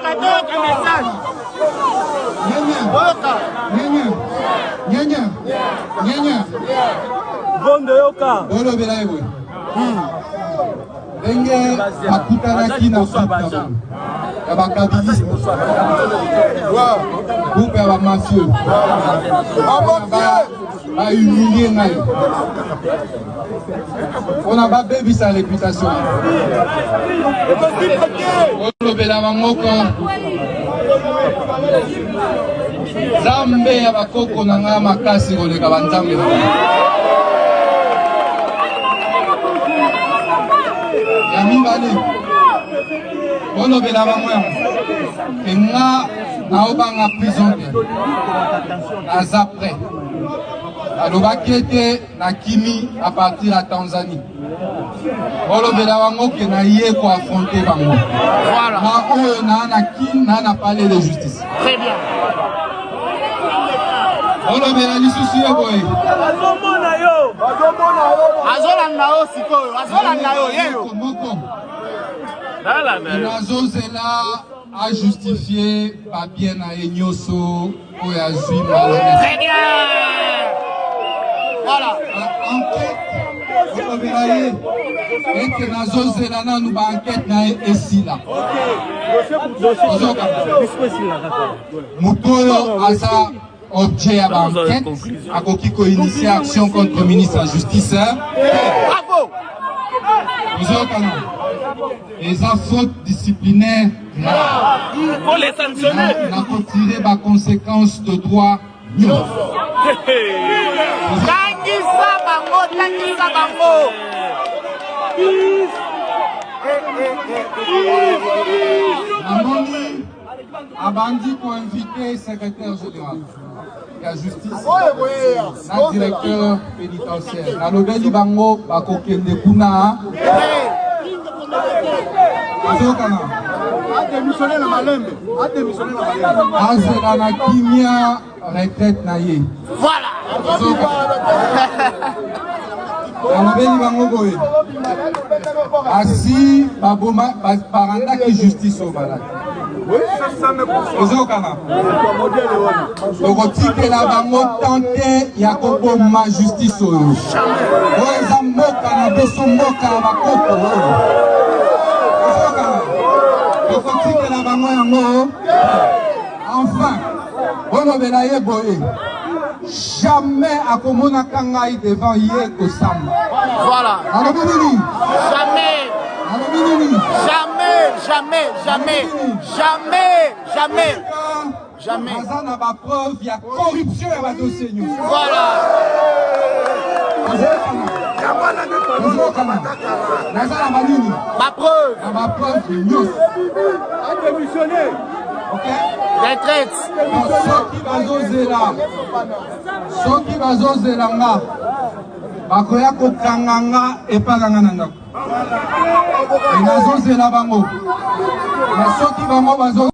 Toyoka, toyoka message. Toyoka. Nyenye. Nyenye. Nyenye. Bondo yoka. Bolobela ye boye. Ndenge bakutanaki na groupe na bango ya bakabiliste, groupe ya bamafieux, bahumilie ngai mpona babebisa réputation. Olobela bangoko Nzambe ya bakoko na ngai makasi koleka banzambe na bango. Ya mibale, bolobela bango yango ke nga naobanga prison te, naza prêt. Alobaki ete nakimi à partir ya Tanzanie. Bolobela bango ke naye ko affronter bango. Voilà. Na oyo na na kin na na palais de justice. Très bien. Bolobela lisusu ye boye. Azomona yo. Azolanda yo sikoyo, azolanda yo yeyo. Moko. Nazozela a justifier ba bien na ye nyonso oyo azwi malhonnête. Très bien. Voilà. Enquête olobela ye ete nazozela nanu ba enquête na ye esila. Ozoka moto oyo aza objet ya ba enquête akoki ko initier action contre ministre ya justice. Bravo. Ozokana eza faute disciplinaire grave. Il faut les sanctionner. Nakotire ba conséquences de droit nyonso. Tangisa bango, tangisa bango. Namoni abandi koinvite secrétaire général ya justice na directeur pénitentiaire. Nalobeli bango bakokende kuna. Ozokana azela na kimia retraite na ye. Voilà. Nalobeli bango boye asi baboma barandaki justice oyo balaki. Ozokana tokotikela bango tante ya koboma justice oyo. Oyo eza mboka na biso, mboka ya bakoko oyo. Ozokana tokotikela bango yango. Enfin, bolobela ye boye, jamais akomonaka ngai devant ye kosamba. Voilà. Alobi nini? Jamais. Alobi nini? Jamais, jamais, jamais, jamais, jamais. Jamais. Aza na ba preuve ya corruption ya ba dossier nyonso. Voilà. Ozokana naza na banini? Ba preuve. Na ba preuve nyonso. Ok? Retraite. Soki bazozela, soki bazozela nga, bakoya kokanga nga epa na nga na ndako. E nazozela bango. Mais soki bango bazo